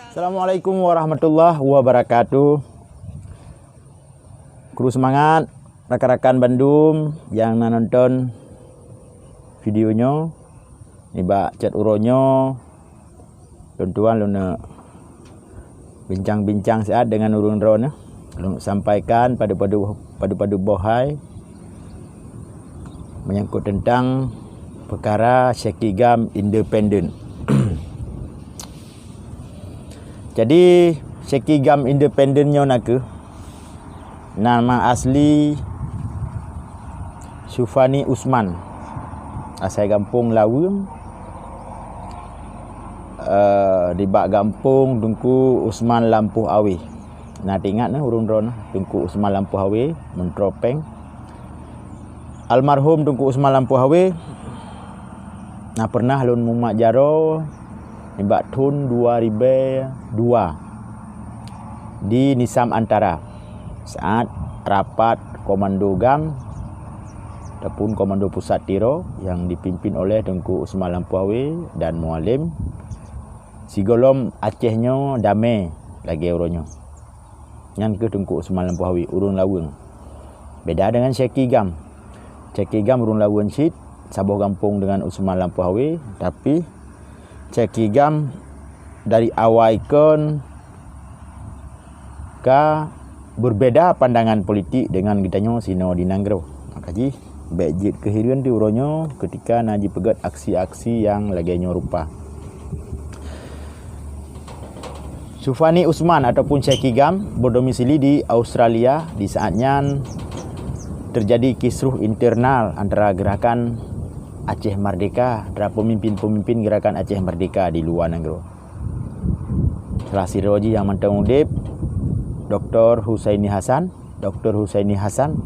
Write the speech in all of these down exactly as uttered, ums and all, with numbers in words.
Assalamualaikum warahmatullahi wabarakatuh. Kru seumangat, rakan-rakan bandum nyang na nonton video nyoe, nibak chat uroe nyoe, lôn tuan lôn bincang-bincang siat deungon ureuëng droeneuh. Lôn sampaikan padub-padub, padub-padub boh hai menyangkut tentang peukara Syekh Kigam Independen. Jadi, Syekh Kigam Independen nyoe nakeuh nama asli Syufani Usman, asai gampông Laweueng, eh, dibak gampông Teungku Usman Lampôh Awé. Na teuingat na ureuëng droeneuh Teungku Usman Lampôh Awé, Meuntroe Péng. Almarhum Teungku Usman Lampôh Awé na pernah lôn mumat jaroe nibak thon dua ribée dua di Nisam Antara, saat rapat komando GAM ataupun komando pusat tiro yang dipimpin oleh Teungku Usman Lampôh Awé dan Mualem, sigohlom Aceh nyoe damé lagée uroe nyoe. Nyan keuh Teungku Usman Lampôh Awé, ureuëng Laweueng. Beda deungon Syekh Kigam. Syekh Kigam ureuëng Laweueng cit, saboh gampông deungon Usman Lampôh Awé, tapi Syekh Kigam dari awai kon ka berbeda pandangan politik deungon geutanyoe sinoe di nanggroe. Maka jih, bék jeuet keu hireuen di uroe nyoe keutika na jipeugét aksi-aksi nyang lagée nyoe rupa. Syufani Usman ataupun Syekh Kigam berdomisili di Australia. Di saat nyan terjadi kisruh internal antara gerakan Aceh Merdeka, antara pemimpin-pemimpin gerakan Aceh Merdeka di luwa nanggroe. Salah sidroe jih nyang mantong udeb, Doktor Husaini Hasan, Doktor Husaini Hasan,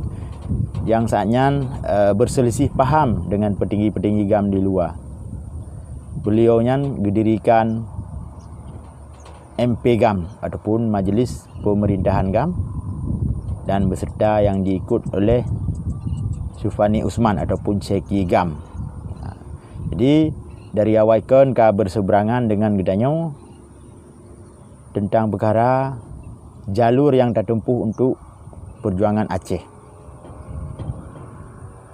nyang saat nyan, eh, berselisih paham dengan petinggi-petinggi GAM di luwa. Beliau nyan geudirikan M P GAM ataupun Majelis Pemerintahan GAM dan beserta yang diikut oleh Syufani Usman ataupun Syekh Kigam. Ha, jadi, dari awai kon ka berseberangan dengan geutanyoe tentang peukara jalur nyang tatempuh untuk perjuangan Aceh.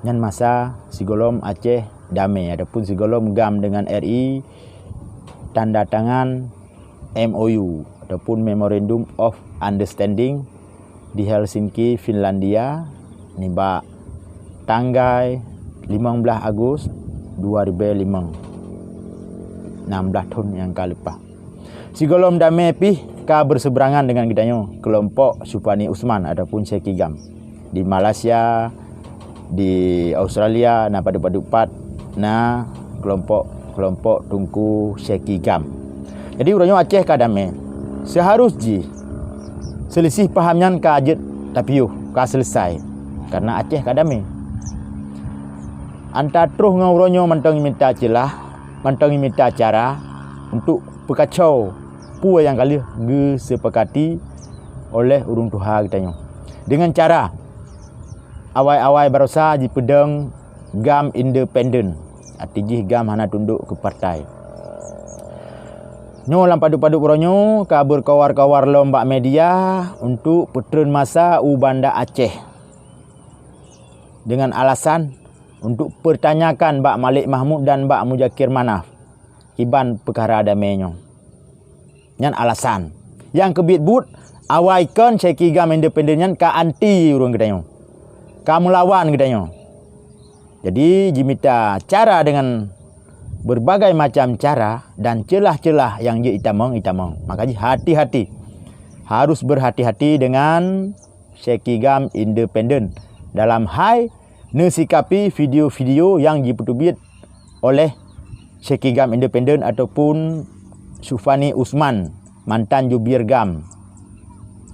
Nyan masa sigohlom Aceh damé ataupun sigohlom GAM dengan R I tanda tangan M O U ataupun Memorandum of Understanding di Helsinki, Finlandia, nibak tanggai limong blaih Agus dua ribée limong, nam blaih thon nyang ka leupah. Sigohlom damé pih ka berseberangan dengan geutanyoe, keulompok Syufani Usman ataupun Syekh Kigam. Di Malaysia, di Australia, na padub-padub pat na keulompok-keulompok Teungku Syekh Kigam. Jadi, uroe nyoe Aceh ka damé. Seuharus jih seulisih paham nyan ka jeuet tapiôh, ka seuleusai, kareuna Aceh ka damé. Anta troh ngon uroe nyoe mantong mita ceulah, mantong mita cara untuk peukacoe peue nyang ka lheueh geuseupakati oleh ureuëng tuha geutanyoe. Deungon cara awai-awai barosa jipeudong GAM independen, arti jih GAM hana tundok keu partai. Nyoe lam padub-padub uroe nyoe ka beukawar-kawar lom bak media untuk peutreun masa u Banda Aceh deungon alasan untuk peutanyakan bak Malik Mahmud dan bak Muzakir Manaf kiban peukara damé nyoe. Nyan alasan. Nyang keubiet buet, awai kon Syekh Kigam independen nyan ka anti ureuëng geutanyoe, ka meulawan geutanyoe. Jadi, jimita cara dengan berbagai macam cara dan celah-celah nyang jeuet itamong, itamong. Maka jih hati-hati. Harus berhati-hati dengan Syekh Kigam independen dalam hai neusikapi video-video nyang jipeuteubiet oleh Syekh Kigam independen ataupun Syufani Usman, mantan jubir GAM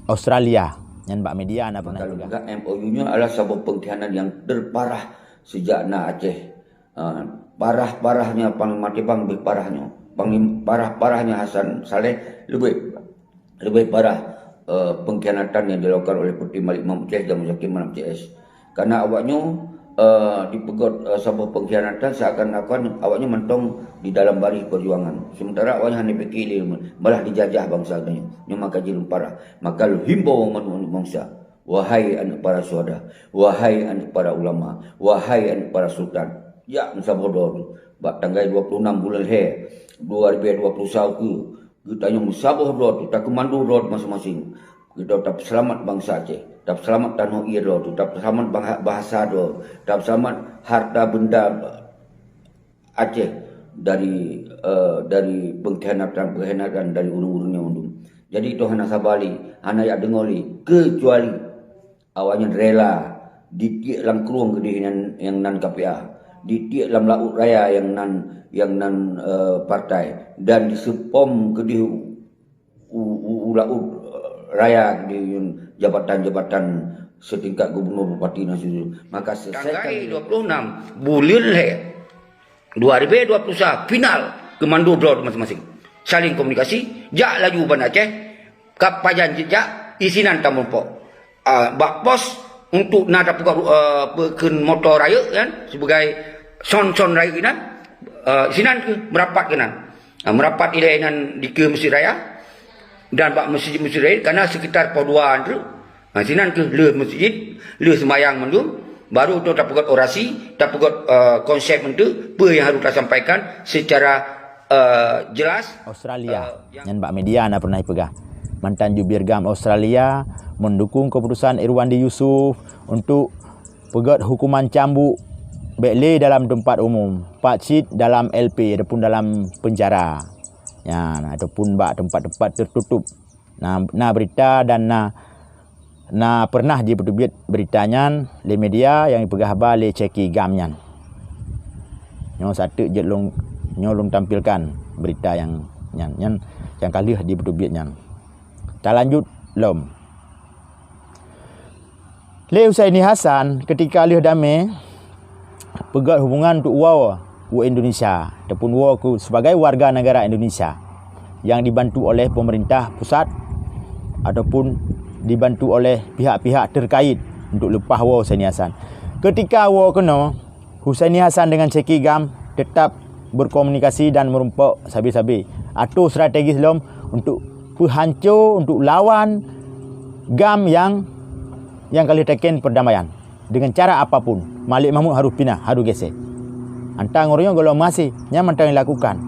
Australia. Nyan bak media na pernah juga. M O U nyoe adalah saboh pengkhianat yang terparah sejak na Aceh. Ah, parah-parahnya Panglima Tibang lebih parahnya. Panglim-, parah-parahnya Hasan Saleh lebih, lebih parah, eh, pengkhianatan yang dilakukan oleh Putri Malik Mahmud C S dan Muzakir Manaf C S. Karena awaknyoe eh, dipeugét, eh, saboh pengkhianatan, seakan-akan awaknyan mantong di dalam baris perjuangan. Sementara awaknyan hana pikir lé, malah dijajah bansa geutanyoe. Nyoe maka jeuem parah. Maka lôn himbau ngon bansa, wahai aneuk para syuhada, wahai aneuk para ulama, wahai aneuk para sultan, jak meusaboh droe bak tanggai dua puluh enam buleuen lhèe dua ribu dua puluh satu, geutanyoe meusaboh droe teuh, takeumando droe teuh maséng-maséng. Geutanyoe tapeuseulamat bansa Aceh, tapeuseulamat tanoh ie droe teuh, tapeuseulamat bah-, bahasa droe, tapeuseulamat harta benda Aceh dari, eh, dari pengkhianatan-pengkhianatan dari ureuëng-ureuëng nyang mandum. Jadi, toh hana saba lé, hana jak deungoe lé, keucuali awaknyan rela ditiek lam krueng keudeh nyang, nyang nan K P A, ditiek lam laôt raya nyang nan, nyang nan, eh, partai, dan diseupom keudeh u, u, u laôt, eh, raya keudeh nyang jabatan-jabatan setingkat gubernur, bupati, dan seterusnya. Maka selesaikan tanggai dua puluh enam buleuen lhèe dua ribu dua puluh satu, final, keumando droe teuh maséng-maséng. Saling komunikasi, jak laju Banda Aceh, ka pajan jijak, isinan tameurumpok. Ah, bak pos untuk na tapeugah, eh, pe-, kheun moto rayeuk nyan, sibagai son-son rayeuk inan, eh, isinan keuh meurapat keunan. Ah, meurapat ilèe inan dikeue Meuseujid Raya dan bak meuseujid-meuseujid laén, karena sekitar poh dua nyan treuk. Ha, sinan keuh lheueh meuseujid, lheueh seumayang mandum, baru tu tapeugét orasi, tapeugét, eh, konsep untuk peue nyang harus tasampaikan secara, eh, jelas. Australia, eh, yang nyan bak media na pernah ipeugah. Mantan Jubir GAM Australia mendukung keputusan Irwandi Yusuf untuk peugét hukuman cambuk bèk lé dalam teumpat umum, pat cit dalam L P ataupun dalam penjara. Nyan, ataupun bak teumpat-teumpat tertutup. Na, na berita dan na, na pernah jipeuteubiet berita nyan lé media nyang ipeugah haba lé Cheki GAM nyan. Nyoe sateuk jeuet lôn, nyoe lôn tampilkan berita nyang nyan, nyan nyang ka lheueh jipeuteubiet nyan. Talanjut lom. Lé Husaini Hasan, keutika lheueh damé, peugét hubungan untuk woe u Indonesia ataupun woe keu sebagai warga negara Indonesia nyang dibantu oleh pemerintah pusat ataupun dibantu oleh pihak-pihak terkait untuk leupah woe Husaini Hasan. Keutika woe keunoe, Husaini Hasan dengan Cheki GAM tetap berkomunikasi dan meurumpok sabe-sabe atau strategis lom untuk peuhanco, untuk lawan GAM nyang, nyang ka lheueh teken perdamaian. Dengan cara apapun, Malik Mahmud harus pinah, harus gesek. Antang uroe nyoe gohlom masih, nyan mantong dilakukan.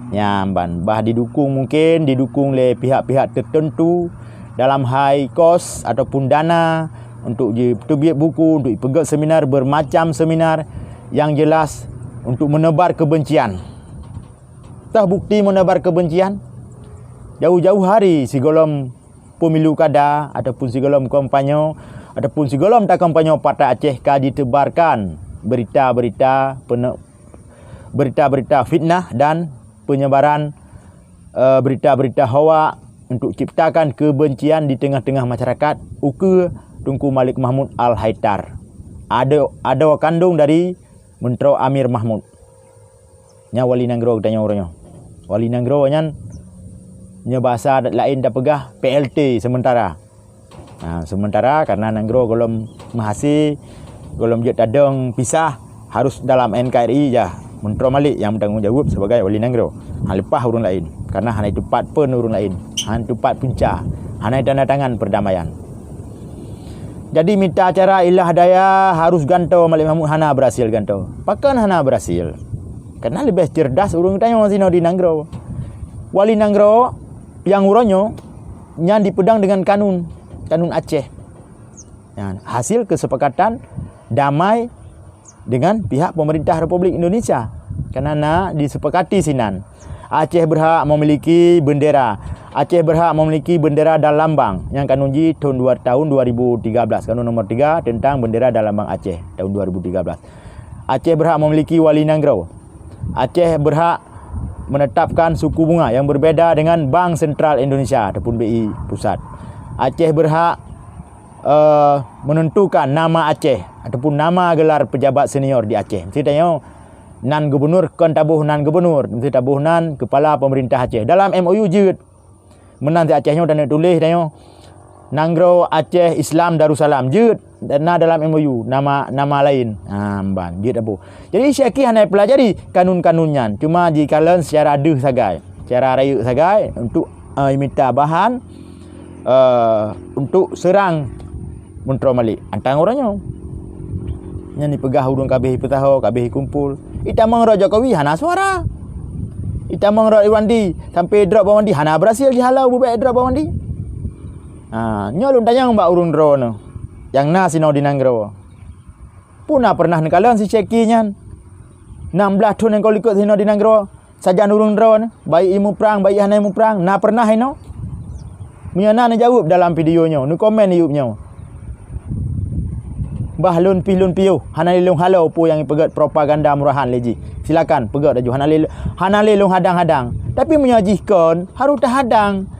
Nyan ban bah didukung, mungkin didukung lé pihak-pihak tertentu dalam hal kos ataupun dana untuk jiteubiet buku, untuk jipeugét seminar, bermacam seminar yang jelas untuk menebar kebencian. Toh bukti menebar kebencian? Jauh-jauh hari sigohlom pemilu kada ataupun sigohlom kampanye ataupun sigohlom takampanyoe Partai Aceh ka ditebarkan berita-berita pene-, berita-berita fitnah dan penyebaran, eh, berita-berita hoak untuk ciptakan kebencian di tengah-tengah masyarakat ukeue Teungku Malik Mahmud Al-Haitar. Adoe, adoe kandong dari Menteri Amir Mahmud. Nyan wali nanggroe geutanyoe uroe nyoe. Wali nanggroe nyan, nyoe bahasa laén tapeugah P L T sementara. Ha, sementara karena nanggroe gohlom meuhasé, gohlom jeuet tadong pisah, harus dalam N K R I jah. Menteri Malik nyang bertanggung jawab sebagai wali nanggroe. Ha, leupah ureuëng laén. Karena hana teumpat pun ureuëng laén. Hana teumpat punca. Hana tanda tangan perdamaian. Jadi mita cara ilah daya harus gantoe Malik Mahmud hana berhasil gantoe. Pakon hana berhasil? Karena leubeh cerdas ureuëng tanyoe sinoe di nanggroe. Wali nanggroe nyang uroe nyoe nyan dipeudong dengan kanun, kanun Aceh. Nyan, hasil kesepakatan damai dengan pihak pemerintah Republik Indonesia. Karena na disepakati sinan, Aceh berhak memiliki bendera. Aceh berhak memiliki bendera dan lambang nyang kanun jih thon dua, tahun dua ribu tiga belas, Kanun Nomor tiga tentang Bendera dan Lambang Aceh tahun dua ribu tiga belas. Aceh berhak memiliki wali nanggroe. Aceh berhak menetapkan suku bunga yang berbeda dengan Bank Sentral Indonesia ataupun B I Pusat. Aceh berhak, eh, menentukan nama Aceh ataupun nama gelar pejabat senior di Aceh. Meusti tanyoe nan gubernur kon taboh nan gubernur, meusti taboh nan kepala pemerintah Aceh. Dalam M O U jeuet. Meunan di Aceh nyoe taneuk tuléh tanyoe, Nanggroe Aceh Islam Darussalam, jeuet. na dalam M O U, nama, nama laén. Ha, meuban, jeuet saboh. Jadi, Syeki hana peulajari kanun-kanun nyan. Cuma jikalon secara deuh sagai, secara rayeuk sagai untuk, eh, mita bahan, eh, untuk seurang Meuntroe Malik. Antang uroe nyoe. Nyan jipeugah ureuëng ka abéh jipeusaho, ka abéh jikumpul. Jitamong rot Jokowi hana suara. Jitamong rot Irwandi, sampai drop bak Wandi, hana berhasil jihalo beubek drop bak Wandi. Ha, nyoe lôn tanyong bak ureuëng droeneuh nyang na sinoe di nanggroe. Peue na pernah neukalon si Syeki nyan? Nam blaih thon nyang ka likot sinoe di nanggroe, sajan ureuëng droeneuh, baik imuprang, baik hana imuprang, na pernah inoe? Meunyoe na, neujaweueb dalam video nyoe, neukomen di YouTube nyoe. Bah lôn pih lôn piôh, hana lé lôn halo peue nyang jipeugét propaganda murahan lé jih. Silakan peugét laju, hana lé, hana lé lôn hadang-hadang. Tapi meunyoe jih kon, harôh tahadang.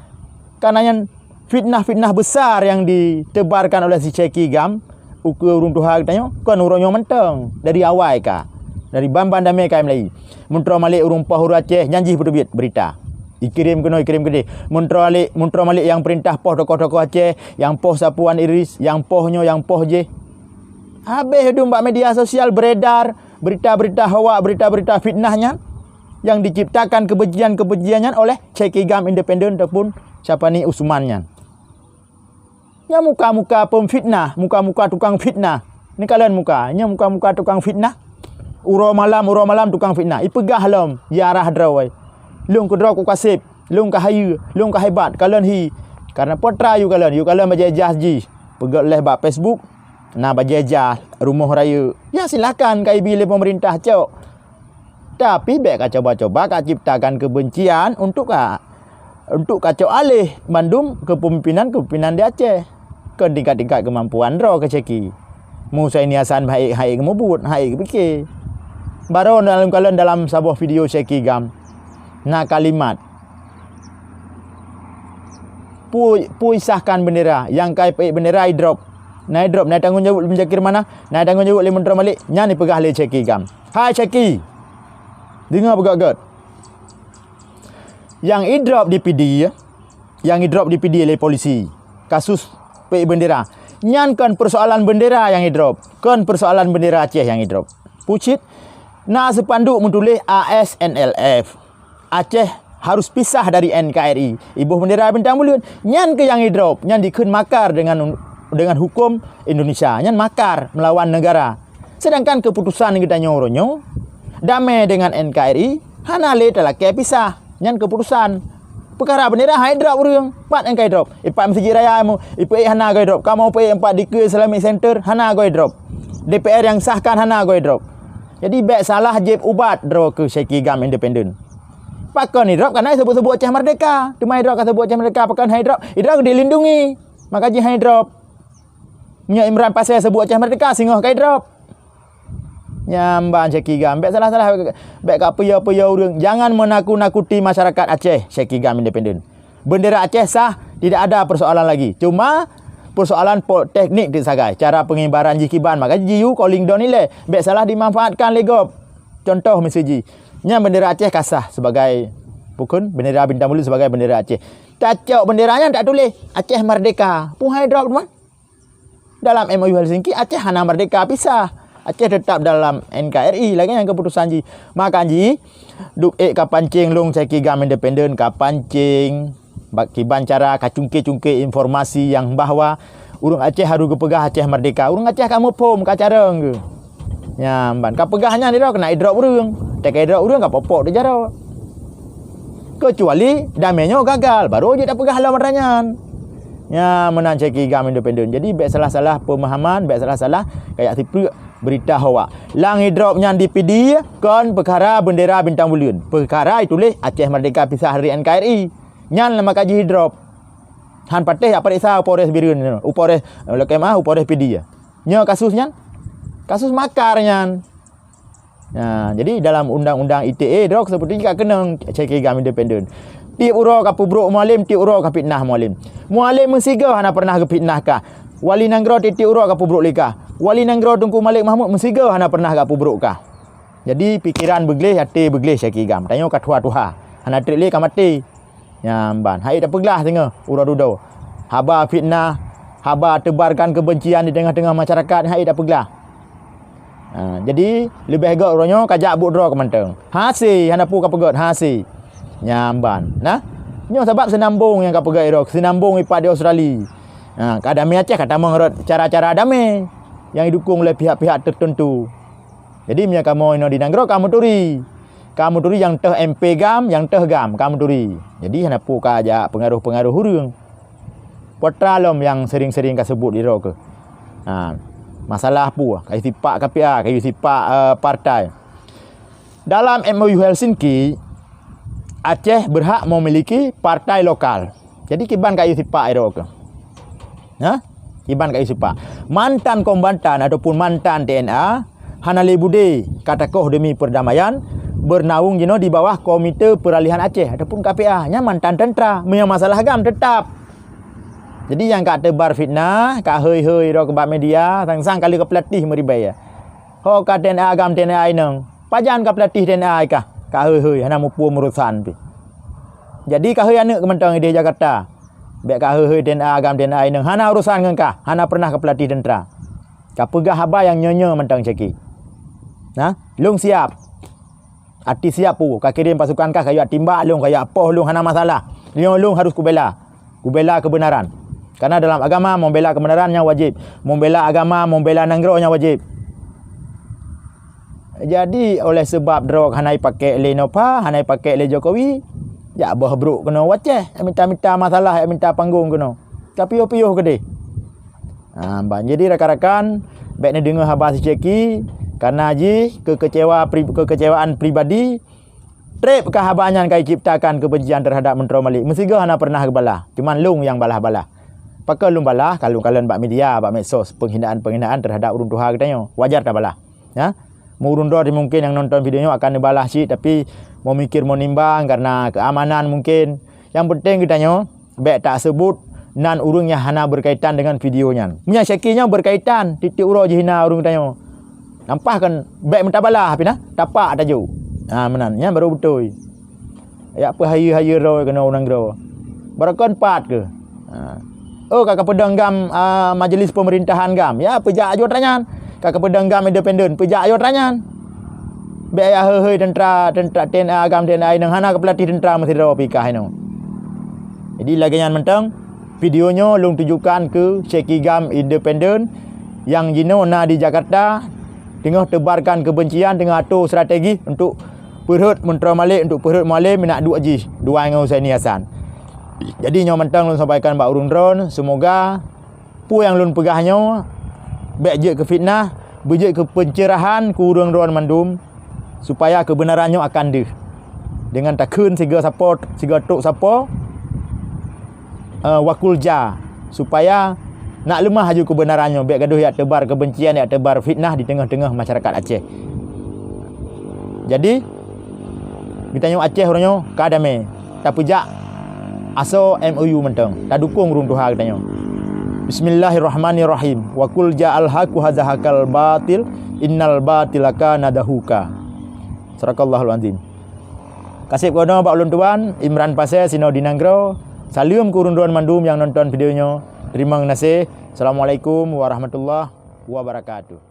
Karena nyan fitnah-fitnah besar nyang ditebarkan oleh si Syeki Gam ukeue ureuëng tuha geutanyoe, kon uroe nyoe mantong, dari awai ka, dari ban-ban damé ka mulai. Meuntroe Malik ureuëng poh ureuëng Aceh, nyan jih beuteubiet beurita. Ikirém keunoe, ikirém keudeh. Meuntroe Malik, Meuntroe Malik nyang peurintah poh tokoh-tokoh Aceh, nyang poh Sapuan Idris, nyang poh nyoe, nyang poh jéh. Habéh dum bak media sosial beredar berita-berita hoak, berita-berita fitnah nyan, nyang diciptakan kebencian-kebencian nyan oleh Syeki Gam Independen ataupun siapa ni Usman nyan. Nyan muka-muka pemfitnah, muka-muka tukang fitnah. Neukalon muka, nyan muka-muka tukang fitnah. Uroe malam, uroe malam tukang fitnah. Ipeugah lom, ya arah droe. Lôn keudroe ku kaseb, lôn ka hayeue, lôn ka hebat, kalon hi. Karena peue teuma yue kalon, yue kalon bajée jas jih. Peugét leh bak Facebook, na bajée jas, rumoh rayeuk. Ya silakan ka ibi lé pemerintah cok. Tapi bék ka cuba-cuba ka ciptakan kebencian untuk ka, untuk kacok aléh bandum kepemimpinan-kepemimpinan di Aceh. Kon tingkat-tingkat kemampuan droe keu Syeki. Mu Husaini Hasan haék-haék geumubuet, haék geupike. Baroe dalam kalon dalam saboh video Syeki Gam na kalimat, "Peue, peue isahkan bendera, nyang ka ipeuék bendera idrop." Na idrop, na tanggong jaweueb lé Muzakir Manaf, na tanggong jaweueb lé Meuntroe Malik, nyan ipeugah lé Syeki Gam. Hai Syeki, deungoe beugét-gét. Nyang idrop di Pidie, nyang idrop di Pidie lé polisi, kasus pék bendera. Nyan kon persoalan bendera nyang idrop, kon persoalan bendera Aceh nyang idrop. Peue cit, na seupanduk meutuléh A S N L F. Aceh harus pisah dari N K R I. Iboh bendera bintang buleuen. Nyan keuh nyang idrop, nyan dikheun makar dengan, dengan hukum Indonesia. Nyan makar melawan negara. Sedangkan keputusan geutanyoe uroe nyoe, damé dengan N K R I, hana lé talakée pisah. Nyan keputusan. Peukara bendera hai drop ureuëng. Pat nyang ka idrop? Ipat Meuseujid Raya mu, ipeuék hana ka idrop. Kamoe peuék pat dikeue Islamic Center, hana ka idrop. D P R nyang sahkan hana ka idrop. Jadi bék salah jieb ubat droe keu Syeki Gam Independen. Pakon idrop kana iseubut-seubut Aceh Merdeka. Teuma idrop ka seubut Aceh Merdeka, pakon hai drop? Idrop dilindungi. Maka jih hai drop. Meunyoe Imran Pasé seubut Aceh Merdeka, singoh ka idrop. Nyan ban Syeki Gam. Bék salah-salah, bék ka peuyô-peuyô ureuëng. Jangan meunakut-nakuti masyarakat Aceh, Syeki Gam Independen. Bendera Aceh sah, tidak ada persoalan lagi. Cuma persoalan po-, teknik di sagai. Cara pengibaran jih kiban, maka jih yue calling down ilée. Bék salah dimanfaatkan lé gob. Contoh miseue jih. Nyan bendera Aceh ka sah sebagai, bukon, bendera bintang buleuen sebagai bendera Aceh. Tacok bendera nyan tatuléh Aceh Merdeka. Peue hai drop teuma? Dalam M O U Helsinki, Aceh hana merdeka pisah. Aceh tetap dalam N K R I, lagée nyan keputusan jih. Maka jih, duek ék ka pancing lôn Syeki Gam Independen, ka pancing bak kiban cara ka cungke-cungke informasi nyang bahwa ureuëng Aceh harôh geupeugah Aceh merdeka. Ureuëng Aceh ka muphom, ka carông geuh. Nyan ban ka peugah nyan idrop, keuneuk idrop ureuëng. Teuka idrop ureuëng ka popok di jaroe. Keucuali damé nyoe gagal, baru jeuet tapeugah lom atra nyan. Nyan meunan Syeki Gam Independen. Jadi bék salah-salah pemahaman, bék salah-salah kayak sipeuk berita hoak. Nyang idrop nyan di Pidie kon peukara bendera bintang buleuen. Peukara ituléh Aceh Merdeka pisah dari N K R I. Nyan lama ka jih idrop. Han patéh jak pareksa u Polres Bireuen, u Polres, lakée meu'ah, u Polres Pidie. Nyoe kasus nyan, kasus makar nyan. Nah, jadi dalam undang-undang I T E droe seperti ka keunong Syeki Gam Independen. Tiep uroe ka peubrok Mualem, tiep uroe ka fitnah Mualem. Mualem meusigoe hana pernah geufitnah kah. Wali Nanggroe tiep-tiep uroe ka peubrok lé kah. Wali Nanggroe Teungku Malik Mahmud meusigoe hana pernah ka peubrok kah. Jadi pikeran beugleh, até beugleh Syeki Gam. Tanyoe ka tuha-tuha. Hana treb lé ka maté. Nyan ban. Hai tapeuglah singoh uroe dudoe. Haba fitnah, haba teubarkan keubencian di teungoh-teungoh masyarakat, han ék tapeugah. Ha, jadi leubeh gét uroe nyoe ka jak buet droe keu mantong. Hase, hana peue ka peugét, hase. Nyan ban. Nah, nyoe sabab seunambong nyang ka peugét droe, seunambong ipat di Australia. Ha, ka damé Aceh ka tamong rot cara-cara damé nyang didukung lé pihak-pihak teuteuntu. Jadi meunyoe kamoe inoe di nanggroe ka meuturi. Ka meuturi nyang teuh M P GAM, nyang teuh GAM ka meuturi. Jadi hana peue ka jak peungaroh-peungaroh ureuëng. Putra lom nyang sering-sering ka seubut di droe keuh. Ha, masalah peue? Ka yue sipak K P A, ka yue sipak, eh, partai. Dalam M O U Helsinki, Aceh berhak memiliki partai lokal. Jadi kiban ka yue sipak droe keuh. Ha? Kiban ka yue sipak. Mantan kombatan ataupun mantan T N A hana lé budé ka takoh demi perdamaian, bernaung jinoe di bawah Komite Peralihan Aceh ataupun K P A. Nyan mantan tentara. Meunyoe masalah GAM tetap. Jadi nyang ka teubar fitnah, ka hôi-hôi droe keuh bak media, sang-sang ka lheueh ka peulatéh meuribèe. Ho ka T N A GAM, T N A inong. Pajan ka peulatéh T N A kah? Ka hôi-hôi, hana muphom urosan pih. Jadi ka hôi aneuk keuh mantong idéh Jakarta. Bèk ka hôi-hôi T N A GAM, T N A inong. Hana urosan ngon kah, hana pernah ka peulatéh tentara. Ka peugah haba nyang nyoe-nyoe mantong syaki. Nah, lôn siap. Até siap peue, ka kirém pasukan kah, ka yue timbak lôn, ka yue poh lôn, hana masalah. Nyoe lôn harus kubela. Kubela keubeunaran. Karena dalam agama, membela keubeunaran nyan wajéb. Membela agama, membela nanggroe nyan wajéb. Jadi, oleh seubab droe hana jipakék lé Nova, hana jipakék lé Jokowi, jak boh brok keunoe u Aceh, minta-minta masalah, minta panggong keunoe. Ka piôh-piôh keudéh. Ha, ban jadi rakan-rakan, bèk neudeungoe haba si syaki, karena jih kekecewa pri-, kekecewaan pribadi, trép ka haba nyan ka jiciptakan keubencian terhadap Meuntroe Malik. Meusigoe hana pernah geubalah, cuman lôn nyang balah-balah. Pakon lôn balah, kalon-kalon bak media, bak medsos, penghinaan-penghinaan terhadap ureuëng tuha geutanyoe. Wajar tabalah. Ya? Meu ureuëng droe mungkin nyang nonton video nyoe akan neubalah cit, tapi meumikir meunimbang karena keamanan mungkin. Nyang penting geutanyoe, bèk taseubut nan ureuëng nyang hana berkaitan dengan video nyan. Meunyoe syaki nyoe berkaitan, tieb-tieb uroe jihina ureuëng geutanyoe. Nampah kan bèk meutabalah pih nah, tapak tajok. Ha, meunan, nyan baru beutôi. Jak peuhayeue-hayeue droe keunoe u nanggroe. Baroekon pat keuh. Ha. Oh, ka kapeudong GAM, ah, majlis pemerintahan GAM. Ya, peujak aju atra nyan. Ka kapeudong GAM independen, peujak aju atra nyan. Bèk jak hôi-hôi tentara, tentara T N A GAM, T N A inong hana ka peulatéh tentara meusidroe pih kah inoe. Jadi lagèe nyan mantong, video nyoe lôn tujukan keu syaki GAM independen nyang jinoe na di Jakarta, teungoh teubarkan keubencian, teungoh atô strategi untuk peurhot Meuntroe Malik, untuk peurhot Mualem, nak duek jih, duai ngon Husaini Hasan. Jadi nyoe mantong lôn sampaikan bak ureuëng droe, seumoga peue nyang lôn peugah nyoe bèk jeuet keu fitnah, beujeuet keu pencerahan keu ureuëng droe mandum, supaya keubeunaran nyoe akan deuh. Deungon takheun sigoe sapo, sigoe trok sapo, eh, wa qul jaa, supaya nak leumah aju keubeunaran nyoe, bèk gadoh jak teubar keubencian, jak teubar fitnah di teungoh-teungoh masyarakat Aceh. Jadi, geutanyoe Aceh uroe nyoe ka damé, tapeujak asoe M O U mantong, tadukong ureuëng tuha geutanyoe. Bismillahirrahmanirrahim. Wa qul ja'al haqq wa zahaqal batil, innal batila kana zahuqa. Sadaqallahul azim. Kaseb keunoe bak ulôn tuan, Imran Pasé sinoe di nanggroe. Saleuem keu ureuëng droe mandum nyang nonton video nyoe. Teurimong geunaséh. Assalamualaikum warahmatullahi wabarakatuh.